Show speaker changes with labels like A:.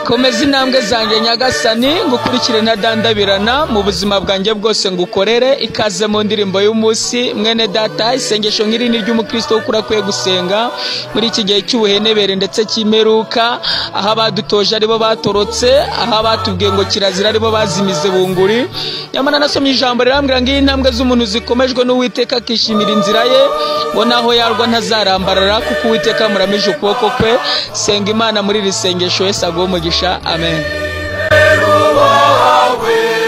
A: Komeza intambwe zanjye Nyagasani, ngukurikire ntadandabirana, mu buzima bwanjye bwose ngukorere. Ikaze mu ndirimbo y'umunsi, mwene data. Isengesho nk'iri ni ry'umukristo w'ukuri akwiye gusenga muri iki gihe cy'ubuhenebere ndetse cy'imperuka, aho abadutoje aribo batorotse, aho abatubwiye ngo kirazira aribo bazimize bunguri. Nyamara nasomye ijambo rirambwira ngo iyo intambwe z'umuntu zikomejwe n'Uwiteka akishimira inzira ye, ngo naho yarwa ntazarambarara, kuko Uwiteka amuramije ukuboko kwe. Senga Imana muri iri sengesho, Yesu aguhe umugisha. Amen.
B: Wawe.